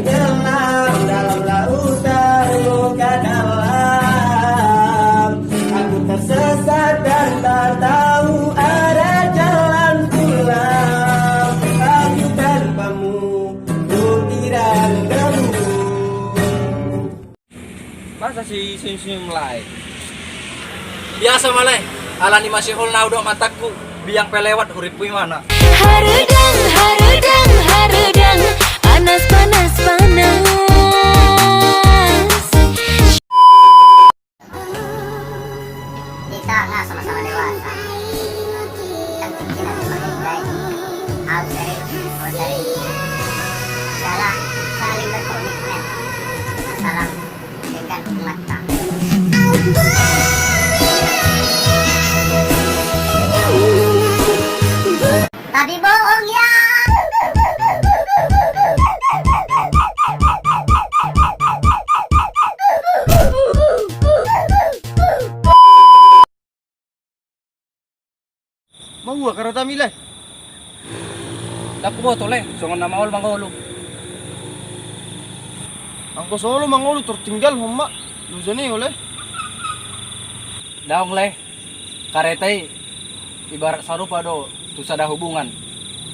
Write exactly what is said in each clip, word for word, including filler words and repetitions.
Tenggelam dalam lautan luka dalam. Aku tersesat dan tak tahu arah jalan pulang. Aku tanpamu, putih dan gelap. Masa si senyum-senyum lae? Biasa ma lae, alani masihol na udok matangku, biang pe lewat hurippu imana. Harudang, harudang, harudang, panas, panas, panas. Kita nggak sama-sama dewasa. Yang penting kita cuma mencintai. Aku dari, kau dari. Segala saling berkomitmen. Salam. Tapi bohong ya. Maua karetami lae? Ndang huboto lae, songon na maol mangolu. Anggo so olo mangolu tortinggal homma, loja ni ole. Daong lae, kareta i ibarat sarupa do tu sada hubungan.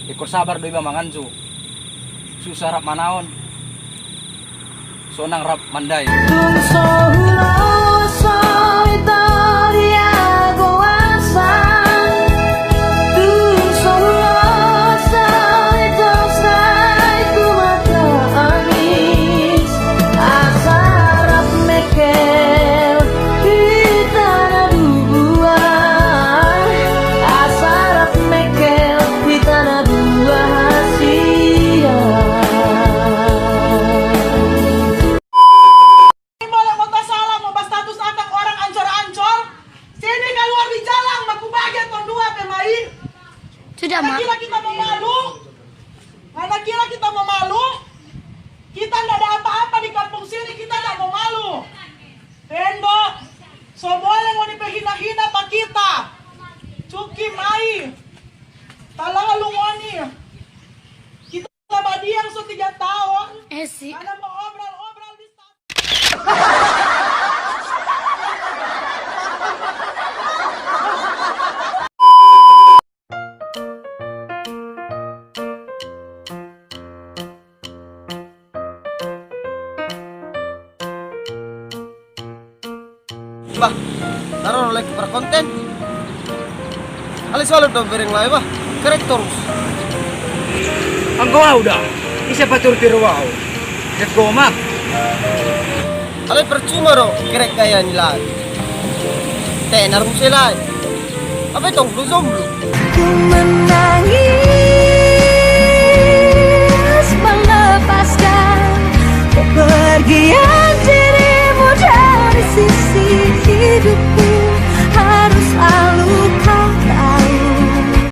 Ingkon sabar do iba manganju. Susah rap manaon. Sonang rap mandai. Tung so huloso i tor ia goasa. Tung so huloso i tor sai tu mata angis. Asa rap mengkel hita na dua. Asa rap mengkel hita na dua hasia. Boleh mau tasala mau bastatus akang orang ancor-ancor. Sini kaluar di jalang, maku bagian tondua pe mai. Sudah, Mak. Kira kita mau malu? Mana kira kita mau malu? Kita nggak ada apa-apa di kampung sini, kita nggak mau malu. Tendo, so boleh ngoni pe hina-hina pa kita. Cuki mai. Talalu ngoni. Kita badiang so tiga tahun. Eh, si. Mana mau obral-obral di sana. Bah, taro lagi berkonten. Alai selalu dong bereng lai bah, kerek terus. Anggo au da, ise patiru-tiru au. Dek gomak. Alai percuma do kerek gaya ni lai. Tenar muse lai. Apa tong lu jomblo? Ku menangis.